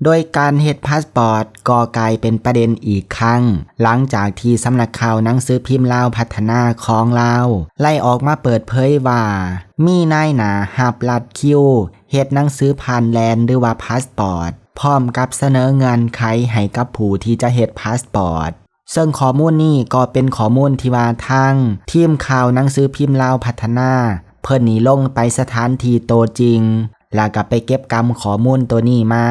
ໂດຍການເຮັດພາສປອດກໍກາຍເປັນປະເດັນອີກຄັ້ງ ຫຼັງຈາກທີ່ສຳນັກຂ່າວໜັງສືພິມລາວພັດທະນາຂອງລາວ ໄດ້ອອກມາເປີດເຜີຍວ່າ ມີນາຍໜ້າຮັບລັດຄິວເຮັດໜັງສືຜ່ານແດນ ຫຼືວ່າພາສປອດ ພ້ອມກັບສະເໜີເງື່ອນໄຂໃຫ້ກັບຜູ້ທີ່ຈະເຮັດພາສປອດ. ເຊິ່ງຂໍ້ມູນນີ້ກໍເປັນຂໍ້ມູນທີ່ວ່າທາງທີມຂ່າວໜັງສືພິມລາວພັດທະນາ ເພິ່ນນີ້ລົງໄປສະຖານທີ່ໂຕຈິງ ແລ້ວກໍໄປເກັບກຳຂໍ້ມູນໂຕນີ້ມາ.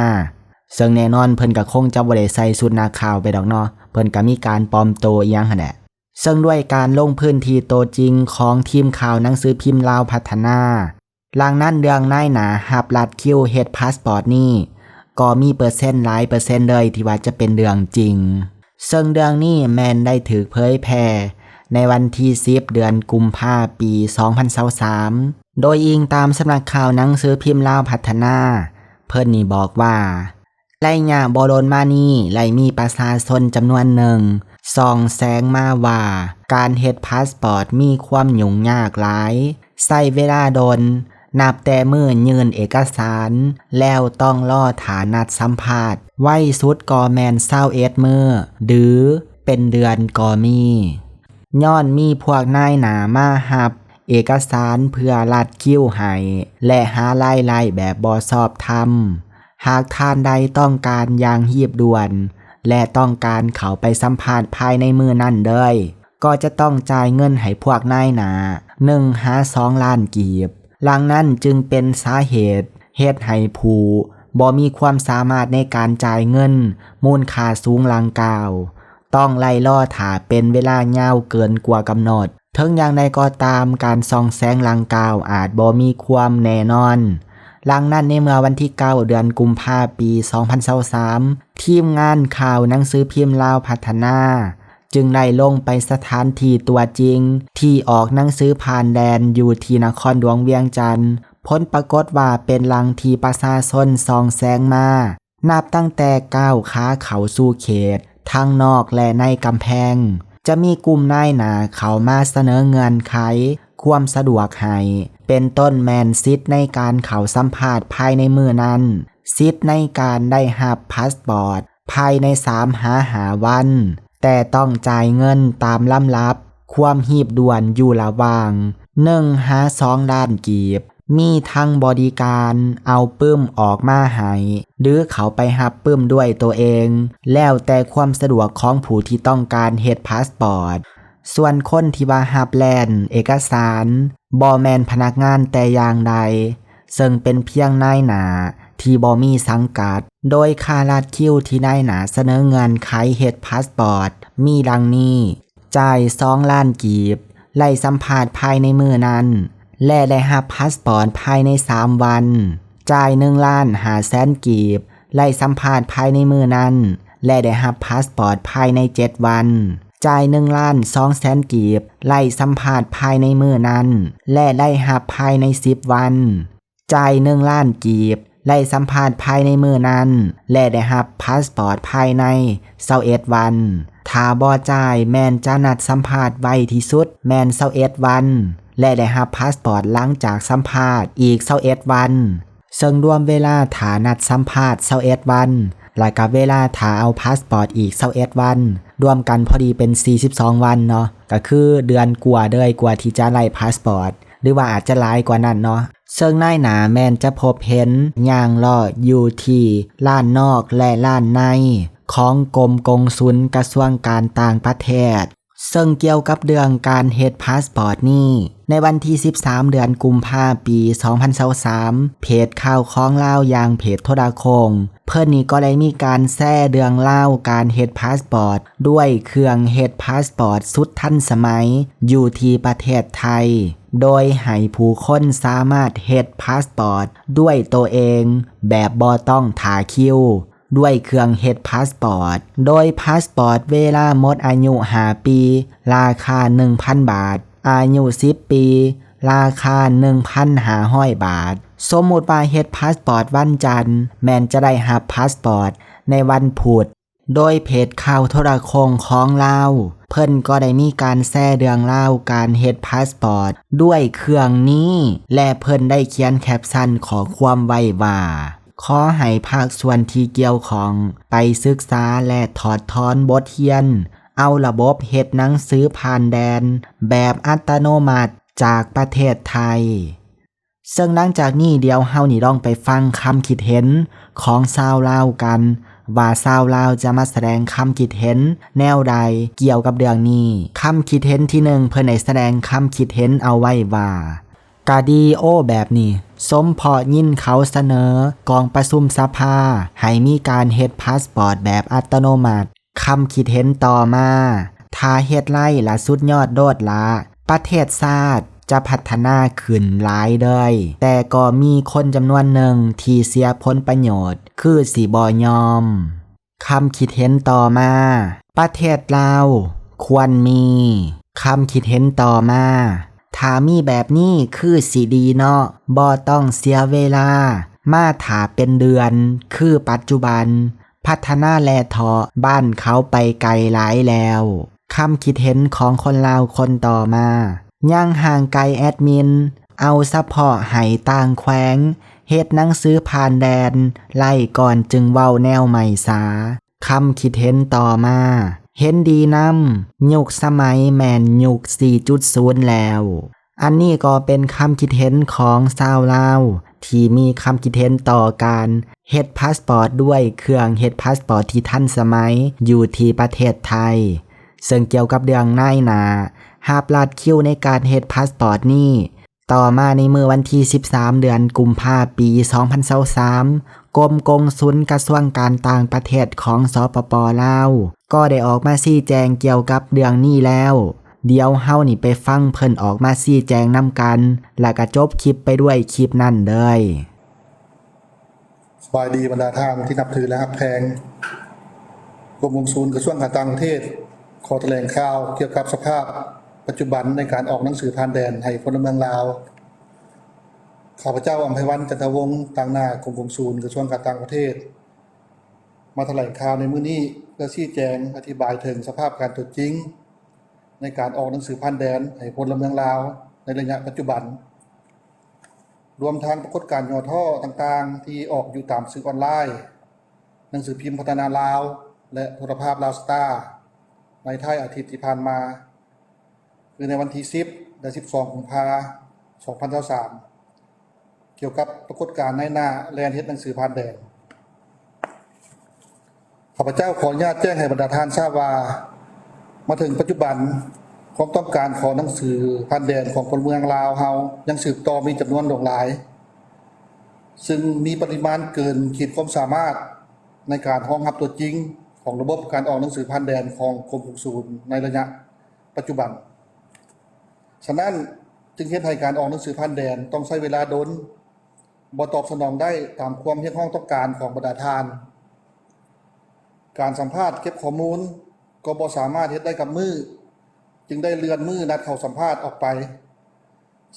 ເຊິ່ງແນ່ນອນເພິ່ນກໍຄົງຈະບໍ່ໄດ້ໃສ່ຊຸດນັກຂ່າວໄປດອກເນາະ, ເພິ່ນກໍມີການປອມໂຕອີ່ຫຍັງຫັ້ນແຫຼະ. ເຊິ່ງດ້ວຍການລົງພື້ນທີ່ໂຕຈິງຂອງທີມຂ່າວໜັງສືພິມລາວພັດທະນາ, ດັ່ງນັ້ນເລື່ອງນາຍໜ້າຮັບລັດຄິວເຮັດພາສປອດນີ້ ກໍມີເປີເຊັນຫຼາຍເປີເຊັນເລີຍທີ່ວ່າຈະເປັນເລື່ອງຈິງ. ເຊິ່ງເລື່ອງນີ້ແມ່ນໄດ້ຖືກເຜີຍແຜ່ໃນວັນທີສິບ ເດືອນກຸມພາ ປີສອງພັນຊາວສາມ ໂດຍອີງຕາມສຳນັກຂ່າວໜັງສືພິມລາວພັດທະນາ ເພິ່ນນີ້ບອກວ່າ ໄລຍະບໍ່ດົນມານີ້ ໄດ້ມີປະຊາຊົນຈຳນວນໜຶ່ງສ່ອງແສງມາວ່າ ການເຮັດພາສປອດມີຄວາມຫຍຸ້ງຍາກຫຼາຍ, ໃຊ້ເວລາດົນ, ນັບແຕ່ມື້ຍື່ນເອກະສານ ແລ້ວຕ້ອງລໍຖ້ານັດສຳພາດ, ໄວສຸດກໍແມ່ນຊາວເອັດມື້ ຫຼື ເປັນເດືອນກໍມີ. ຍ້ອນມີພວກນາຍໜ້າມາຮັບເອກະສານເພື່ອລັດຄິວໃຫ້ ແລະ ຫາລາຍໄດ້ແບບບໍ່ຊອບທຳ. ຫາກທ່ານໃດຕ້ອງການຢ່າງຮີບດ່ວນ ແລະ ຕ້ອງການເຂົ້າໄປສຳພາດພາຍໃນມື້ນັ້ນເລີຍ, ກໍຈະຕ້ອງຈ່າຍເງິນໃຫ້ພວກນາຍໜ້າ ໜຶ່ງຫາສອງລ້ານກີບ. ດັ່ງນັ້ນຈຶ່ງເປັນສາເຫດເຮັດໃຫ້ຜູ້ບໍ່ມີຄວາມສາມາດໃນການຈ່າຍເງິນມູນຄ່າສູງດັ່ງກ່າວ ຕ້ອງໄດ້ລໍຖ້າເປັນເວລາຍາວເກີນກວ່າກຳນົດ. ເຖິງຢ່າງໃດກໍຕາມ, ການສ່ອງແສງດັ່ງກ່າວອາດບໍ່ມີຄວາມແນ່ນອນ. ດັ່ງນັ້ນ, ໃນເມື່ອວັນທີເກົ້າ ເດືອນກຸມພາ ປີສອງພັນຊາວສາມ ທີມງານຂ່າວໜັງສືພິມລາວພັດທະນາ ຈຶ່ງໄດ້ລົງໄປສະຖານທີ່ຕົວຈິງທີ່ອອກໜັງສືຜ່ານແດນຢູ່ທີ່ນະຄອນຫຼວງວຽງຈັນ. ຜົນປາກົດວ່າເປັນຫຼັງທີ່ປະຊາຊົນສ່ອງແສງມາ. ນັບຕັ້ງແຕ່ກ້າວຂາເຂົ້າສູ່ເຂດທັງນອກ ແລະ ໃນກຳແພງ, ຈະມີກຸ່ມນາຍໜ້າເຂົ້າມາສະເໜີເງື່ອນໄຂຄວາມສະດວກໃຫ້, ເປັນຕົ້ນແມ່ນສິດໃນການເຂົ້າສຳພາດພາຍໃນມື້ນັ້ນ, ສິດໃນການໄດ້ຮັບພາສປອດພາຍໃນສາມຫາຫ້າວັນ, ແຕ່ຕ້ອງຈ່າຍເງິນຕາມລຳດັບຄວາມຮີບດ່ວນຢູ່ລະຫວ່າງໜຶ່ງຫາສອງລ້ານກີບ. ມີທັງບໍລິການເອົາປຶ້ມອອກມາໃຫ້ ຫຼື ເຂົ້າໄປຮັບປຶ້ມດ້ວຍໂຕເອງ, ແລ້ວແຕ່ຄວາມສະດວກຂອງຜູ້ທີ່ຕ້ອງການເຮັດພາສປອດ. ສ່ວນຄົນທີ່ວ່າຮັບແລ່ນເອກະສານ ບໍ່ແມ່ນພະນັກງານແຕ່ຢ່າງໃດ, ເຊິ່ງເປັນພຽງນາຍໜ້າທີ່ບໍ່ມີສັງກັດ. ໂດຍຄ່າລັດຄິວທີ່ນາຍໜ້າສະເໜີເງື່ອນໄຂເຮັດພາສປອດມີດັ່ງນີ້: ຈ່າຍສອງລ້ານກີບ, ໄດ້ສຳພາດພາຍໃນມື້ນັ້ນ ແລະ ໄດ້ຮັບພາສປອດພາຍໃນສາມວັນ. ຈ່າຍໜຶ່ງລ້ານຫ້າແສນກີບ, ໄດ້ສຳພາດພາຍໃນມື້ນັ້ນ ແລະ ໄດ້ຮັບພາສປອດພາຍໃນເຈັດວັນ. ຈ່າຍໜຶ່ງລ້ານສອງແສນກີບ, ໄດ້ສຳພາດພາຍໃນມື້ນັ້ນ ແລະ ໄດ້ຮັບພາຍໃນສິບວັນ. ຈ່າຍໜຶ່ງລ້ານກີບ, ໄດ້ສຳພາດພາຍໃນມື້ນັ້ນ ແລະ ໄດ້ຮັບພາສປອດພາຍໃນຊາວເອັດວັນ. ຖ້າບໍ່ຈ່າຍ ແມ່ນຈະນັດສຳພາດໄວທີ່ສຸດແມ່ນຊາວເອັດວັນ ແລະ ໄດ້ຮັບພາສປອດຫຼັງຈາກສຳພາດອີກຊາວເອັດວັນ. ເຊິ່ງລວມເວລາຖ້ານັດສຳພາດຊາວເອັດວັນ ແລະ ກັບເວລາຖ້າເອົາພາສປອດອີກຊາວເອັດວັນ ລວມກັນພໍດີເປັນສີ່ສິບສອງວັນເນາະ, ກໍຄືເດືອນກວ່າເລີຍກວ່າທີ່ຈະໄດ້ພາສປອດ ຫຼືວ່າອາດຈະຫຼາຍກວ່ານັ້ນເນາະ. ເຊິ່ງນາຍໜ້າແມ່ນຈະພົບເຫັນຍ່າງເລາະຢູ່ທີ່ລານນອກ ແລະ ລານໃນຂອງກົມກົງສຸນກະຊວງການຕ່າງປະເທດ. ເຊິ່ງກ່ຽວກັບເລື່ອງການເຮັດພາສປອດນີ້, ໃນວັນທີສິບສາມ ເດືອນກຸມພາ ປີສອງພັນຊາວສາມ ເພຈຂ່າວຂອງລາວຢ່າງເພຈໂທລະໂຄ່ງ ເພິ່ນນີ້ກໍໄດ້ມີການແຊເລື່ອງລາວການເຮັດພາສປອດດ້ວຍເຄື່ອງເຮັດພາສປອດສຸດທັນສະໄໝຢູ່ທີ່ປະເທດໄທ, ໂດຍໃຫ້ຜູ້ຄົນສາມາດເຮັດພາສປອດດ້ວຍໂຕເອງແບບບໍ່ຕ້ອງຖ້າຄິວດ້ວຍເຄື່ອງເຮັດພາສປອດ, ໂດຍພາສປອດເວລາໝົດອາຍຸຫ້າປີ ລາຄາໜຶ່ງພັນບາດ, ອາຍຸສິບປີ ລາຄາໜຶ່ງພັນຫ້າຮ້ອຍບາດ. ສົມມຸດວ່າເຮັດພາສປອດວັນຈັນ ແມ່ນຈະໄດ້ຮັບພາສປອດໃນວັນພຸດ. ໂດຍເພຈຂ່າວໂທລະໂຄ່ງຂອງລາວ ເພິ່ນກໍໄດ້ມີການແຊເລື່ອງລາວການເຮັດພາສປອດດ້ວຍເຄື່ອງນີ້ ແລະ ເພິ່ນໄດ້ຂຽນແຄບຊັນຂໍ້ຄວາມໄວ້ວ່າ ຂໍໃຫ້ພາກສ່ວນທີ່ກ່ຽວຂ້ອງໄປສຶກສາ ແລະ ຖອດຖອນບົດຮຽນ ເອົາລະບົບເຮັດໜັງສືຜ່ານແດນແບບອັດຕະໂນມັດຈາກປະເທດໄທ. ເຊິ່ງຫຼັງຈາກນີ້ ດຽວເຮົານີ້ລອງໄປຟັງຄຳຄິດເຫັນຂອງຊາວລາວກັນ ວ່າຊາວລາວຈະມາສະແດງຄຳຄິດເຫັນແນວໃດກ່ຽວກັບເລື່ອງນີ້. ຄຳຄິດເຫັນທີໜຶ່ງ ເພິ່ນໄດ້ສະແດງຄຳຄິດເຫັນເອົາໄວ້ວ່າ ກະດີໂອແບບນີ້ ສົມເພາະຍິນເຂົາສະເໜີກອງປະຊຸມສະພາໃຫ້ມີການເຮັດພາສປອດແບບອັດຕະໂນມັດ. ຄຳຄິດເຫັນຕໍ່ມາ, ຖ້າເຮັດໄດ້ລະສຸດຍອດໂລດລະ, ປະເທດຊາດຈະພັດທະນາຂຶ້ນຫຼາຍເລີຍ, ແຕ່ກໍມີຄົນຈຳນວນໜຶ່ງທີ່ເສຍຜົນປະໂຫຍດ ຄືຊິບໍ່ຍອມ. ຄຳຄິດເຫັນຕໍ່ມາ, ປະເທດລາວຄວນມີ. ຄຳຄິດເຫັນຕໍ່ມາ, ຖ້າມີແບບນີ້ຄືຊິດີເນາະ, ບໍ່ຕ້ອງເສຍເວລາມາຖ້າເປັນເດືອນ ຄືປັດຈຸບັນ. ພັດທະນາແລ້ວເທາະ, ບ້ານເຂົາໄປໄກຫຼາຍແລ້ວ. ຄຳຄິດເຫັນຂອງຄົນລາວຄົນຕໍ່ມາ, ຍັງຫ່າງໄກແອດມິນ, ເອົາສະເພາະໃຫ້ຕ່າງແຂວງເຮັດໜັງສືຜ່ານແດນໄດ້ກ່ອນຈຶ່ງເວົ້າແນວໃໝ່ສາ. ຄຳຄິດເຫັນຕໍ່ມາ, ເຫັນດີນຳ, ຍຸກສະໄໝແມ່ນຍຸກສີ່ຈຸດສູນແລ້ວ. ອັນນີ້ກໍເປັນຄຳຄິດເຫັນຂອງຊາວລາວທີ່ມີຄຳຄິດເຫັນຕໍ່ການເຮັດພາສປອດດ້ວຍເຄື່ອງເຮັດພາສປອດທີ່ທັນສະໄໝຢູ່ທີ່ປະເທດໄທ, ເຊິ່ງກ່ຽວກັບເລື່ອງນາຍໜ້າຮັບລັດຄິວໃນການເຮັດພາສປອດນີ້. ຕໍ່ມາໃນມື້ວັນທີສິບສາມ ເດືອນກຸມພາ ປີສອງພັນຊາວສາມ ກົມກົງສຸນກະຊວງການຕ່າງປະເທດຂອງ ສປປ ລາວ ກໍໄດ້ອອກມາຊີ້ແຈງກ່ຽວກັບເລື່ອງນີ້ແລ້ວ. ດຽວເຮົານີ້ໄປຟັງເພິ່ນອອກມາຊີ້ແຈງນຳກັນ ແລ້ວກະຈົບຄລິບໄປດ້ວຍຄລິບນັ້ນເລີຍ. ສະບາຍດີບັນດາທ່ານທີ່ນັບຖື ແລະ ຮັກແພງ. ກົມກົງສຸນກະຊວງການຕ່າງປະເທດ ຂໍຖະແຫຼງຂ່າວກ່ຽວກັບສະພາບປັດຈຸບັນໃນການອອກໜັງສືຜ່ານແດນໃຫ້ພົນລະເມືອງລາວ. ຂ້າພະເຈົ້າ ອຳໄພວັນ ຈັນທະວົງ ຕາງໜ້າກົມກົງສຸນກະຊວງການຕ່າງປະເທດ ມາຖະແຫຼງຂ່າວໃນມື້ນີ້ ເພື່ອຊີ້ແຈງອະທິບາຍເຖິງສະພາບການຕົວຈິງໃນການອອກໜັງສືຜ່ານແດນໃຫ້ພົນລະເມືອງລາວໃນໄລຍະປັດຈຸບັນ, ລວມທັງປາກົດການຫຍໍ້ທໍ້ຕ່າງໆທີ່ອອກຢູ່ຕາມສື່ອອນລາຍ, ໜັງສືພິມພັດທະນາລາວ ແລະ ໂທລະພາບລາວສະຕາ ໃນທ້າຍອາທິດທີ່ຜ່ານມາ. ຄືໃນວັນທີສິບ ແລະ ສິບສອງ ກຸມພາ ສອງພັນຊາວສາມ ກ່ຽວກັບປາກົດການນາຍໜ້າແລ່ນເຮັດໜັງສືຜ່ານແດນ. ຂ້າພະເຈົ້າຂໍອະນຸຍາດແຈ້ງໃຫ້ບັນດາທ່ານຊາບວ່າ ມາເຖິງປັດຈຸບັນ, ຄວາມຕ້ອງການຂໍໜັງສືຜ່ານແດນຂອງພົນລະເມືອງລາວເຮົາຍັງສືບຕໍ່ມີຈຳນວນຫຼວງຫຼາຍ, ຊຶ່ງມີປະລິມານເກີນຂີດຄວາມສາມາດໃນການຮອງຮັບຕົວຈິງຂອງລະບົບການອອກໜັງສືຜ່ານແດນຂອງກົມກົງສຸນໃນໄລຍະປັດຈຸບັນ. ສະນັ້ນ, ຈຶ່ງເຮັດໃຫ້ການອອກໜັງສືຜ່ານແດນຕ້ອງໃຊ້ເວລາດົນ, ບໍ່ຕອບສະໜອງໄດ້ຕາມຄວາມຮຽກຮ້ອງຕ້ອງການຂອງບັນດາທ່ານ. ການສຳພາດເກັບຂໍ້ມູນກໍບໍ່ສາມາດເຮັດໄດ້ກັບມື້, ຈຶ່ງໄດ້ເລື່ອນມື້ນັດເຂົ້າສຳພາດອອກໄປ,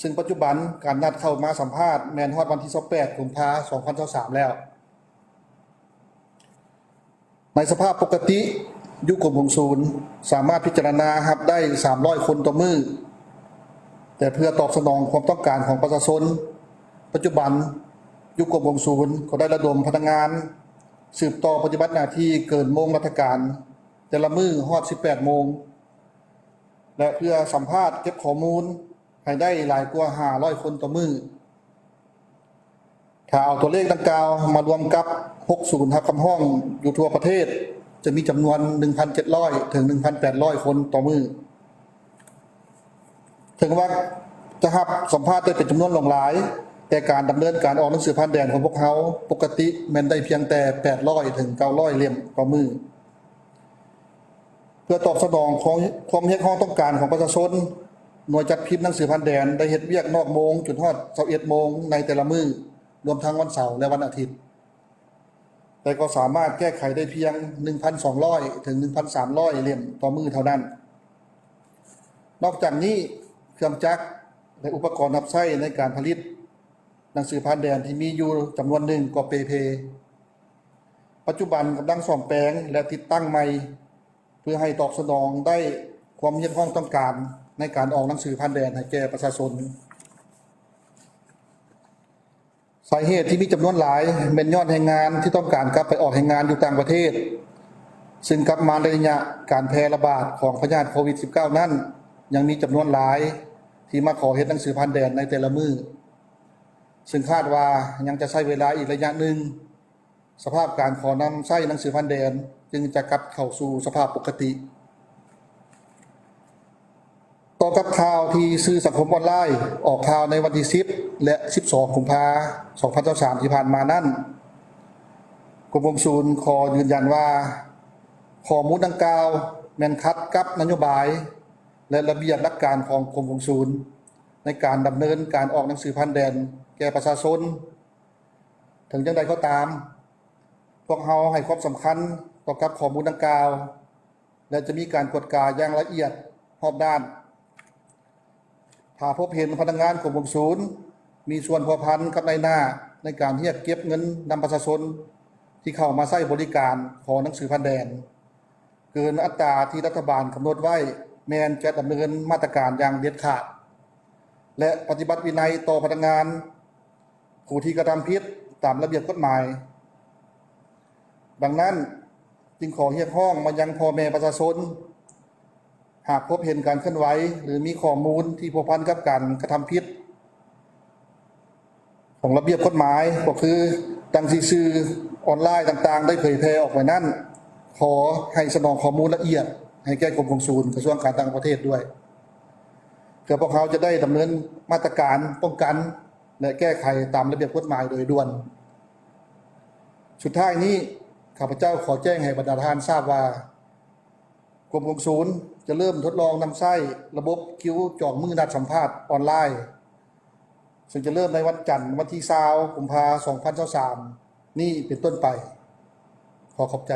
ຊຶ່ງປັດຈຸບັນການນັດເຂົ້າມາສຳພາດແມ່ນຮອດວັນທີຊາວແປດ ກຸມພາ ສອງພັນຊາວສາມ ແລ້ວ. ໃນສະພາບປົກກະຕິ, ຢູ່ກົມກົງສຸນສາມາດພິຈາລະນາຮັບໄດ້ສາມຮ້ອຍຄົນຕໍ່ມື້, ແຕ່ເພື່ອຕອບສະໜອງຄວາມຕ້ອງການຂອງປະຊາຊົນ, ປັດຈຸບັນຢູ່ກົມກົງສຸນກໍໄດ້ລະດົມພະນັກງານສືບຕໍ່ປະຕິບັດໜ້າທີ່ເກີນໂມງລັດຖະການແຕ່ລະມື້ຮອດສິບແປດໂມງ ແລະ ເພື່ອສຳພາດເກັບຂໍ້ມູນໃຫ້ໄດ້ຫຼາຍກວ່າຫ້າຮ້ອຍຄົນຕໍ່ມື້. ຖ້າເອົາຕົວເລກດັ່ງກ່າວມາລວມກັບຫົກສູນຮັບຄຳຮ້ອງຢູ່ທົ່ວປະເທດ, ຈະມີຈຳນວນໜຶ່ງພັນເຈັດຮ້ອຍເຖິງໜຶ່ງພັນແປດຮ້ອຍຄົນຕໍ່ມື້. ເຖິງວ່າຈະຮັບສຳພາດໄດ້ເປັນຈຳນວນຫຼວງຫຼາຍ, ແຕ່ການດຳເນີນການອອກໜັງສືຜ່ານແດນຂອງພວກເຮົາປົກກະຕິແມ່ນໄດ້ພຽງແຕ່ແປດຮ້ອຍເຖິງເກົ້າຮ້ອຍເຫຼັ້ມຕໍ່ມື້. ເພື່ອຕອບສະໜອງຄວາມ ຄວາມຮຽກຮ້ອງຕ້ອງການຂອງປະຊາຊົນ, ໜ່ວຍຈັດພິມໜັງສືຜ່ານແດນໄດ້ເຮັດວຽກນອກໂມງຈົນຮອດຊາວເອັດໂມງໃນແຕ່ລະມື້, ລວມທັງວັນເສົາ ແລະ ວັນອາທິດ, ແຕ່ກໍສາມາດແກ້ໄຂໄດ້ພຽງໜຶ່ງພັນສອງຮ້ອຍເຖິງໜຶ່ງພັນສາມຮ້ອຍເຫຼັ້ມຕໍ່ມື້ເທົ່ານັ້ນ. ນອກຈາກນີ້, ເຄື່ອງຈັກ ແລະ ອຸປະກອນຮັບໃຊ້ໃນການຜະລິດໜັງສືຜ່ານແດນທີ່ມີຢູ່ຈຳນວນໜຶ່ງກໍເປ່ເພ. ປັດຈຸບັນກຳລັງສ້ອມແປງ ແລະ ຕິດຕັ້ງໃໝ່ ເພື່ອໃຫ້ຕອບສະໜອງໄດ້ຄວາມຮຽກຮ້ອງຕ້ອງການໃນການອອກໜັງສືຜ່ານແດນໃຫ້ແກ່ປະຊາຊົນ. ສາເຫດທີ່ມີຈຳນວນຫຼາຍແມ່ນຍ້ອນແຮງງານທີ່ຕ້ອງການກັບໄປອອກແຮງງານຢູ່ຕ່າງປະເທດ, ຊຶ່ງກັບມາໃນໄລຍະການແຜ່ລະບາດຂອງພະຍາດໂຄວິດສິບເກົ້ານັ້ນ ຍັງມີຈຳນວນຫຼາຍທີ່ມາຂໍເຮັດໜັງສືຜ່ານແດນໃນແຕ່ລະມື້, ຊຶ່ງຄາດວ່າຍັງຈະໃຊ້ເວລາອີກໄລຍະໜຶ່ງ ສະພາບການຂໍນຳໃຊ້ໜັງສືຜ່ານແດນຈຶ່ງຈະກັບເຂົ້າສູ່ສະພາບປົກກະຕິ. ຕໍ່ກັບຂ່າວທີ່ສື່ສັງຄົມອອນລາຍອອກຂ່າວໃນວັນທີສິບ ແລະ ສິບສອງ ກຸມພາ ສອງພັນຊາວສາມ ທີ່ຜ່ານມານັ້ນ, ກົມກົງສູນຂໍຢືນຢັນວ່າ ຂໍ້ມູນດັ່ງກ່າວແມ່ນຂັດກັບນະໂຍບາຍ ແລະ ລະບຽບຫຼັກການຂອງກົມກົງສູນໃນການດຳເນີນການອອກໜັງສືຜ່ານແດນແກ່ປະຊາຊົນ. ເຖິງຢ່າງໃດກໍຕາມ, ພວກເຮົາໃຫ້ຄວາມສຳຄັນຕໍ່ກັບຂໍ້ມູນດັ່ງກ່າວ ແລະ ຈະມີການກວດກາຢ່າງລະອຽດຮອບດ້ານ. ຖ້າພົບເຫັນພະນັກງານກົມກົງສູນມີສ່ວນພົວພັນກັບນາຍໜ້າໃນການຮຽກເກັບເງິນນຳປະຊາຊົນທີ່ເຂົ້າມາໃຊ້ບໍລິການຂໍໜັງສືຜ່ານແດນ ເກີນອັດຕາທີ່ລັດຖະບານກຳນົດໄວ້ ແມ່ນຈະດຳເນີນມາດຕະການຢ່າງເດັດຂາດ ແລະ ປະຕິບັດວິໄນຕໍ່ພະນັກງານຜູ້ທີ່ກະທຳຜິດຕາມລະບຽບກົດໝາຍ. ດັ່ງນັ້ນ, ຈຶ່ງຂໍຮຽກຮ້ອງມາຍັງພໍ່ແມ່ປະຊາຊົນ, ຫາກພົບເຫັນການເຄື່ອນໄຫວ ຫຼື ມີຂໍ້ມູນທີ່ພົວພັນກັບການກະທຳຜິດ ຂອງລະບຽບກົດໝາຍ ກໍຄືດັ່ງທີ່ສື່ອອນລາຍຕ່າງໆໄດ້ເຜີຍແຜ່ອອກໄປນັ້ນ, ຂໍໃຫ້ສະໜອງຂໍ້ມູນລະອຽດໃຫ້ແກ່ກົມກົງສູນກະຊວງການຕ່າງປະເທດດ້ວຍ, ເພື່ອພວກເຮົາຈະໄດ້ດຳເນີນມາດຕະການປ້ອງກັນ ແລະ ແກ້ໄຂຕາມລະບຽບກົດໝາຍໂດຍດ່ວນ. ສຸດທ້າຍນີ້, ຂ້າພະເຈົ້າຂໍແຈ້ງໃຫ້ບັນດາທ່ານຊາບວ່າ, ກົມກົງສູນຈະເລີ່ມທົດລອງນຳໃຊ້ລະບົບຄິວຈອງມື້ນັດສຳພາດອອນລາຍ, ເຊິ່ງຈະເລີ່ມໃນວັນຈັນ ວັນທີຊາວ ກຸມພາ ສອງພັນຊາວສາມ ນີ້ເປັນຕົ້ນໄປ. ຂໍຂອບໃຈ.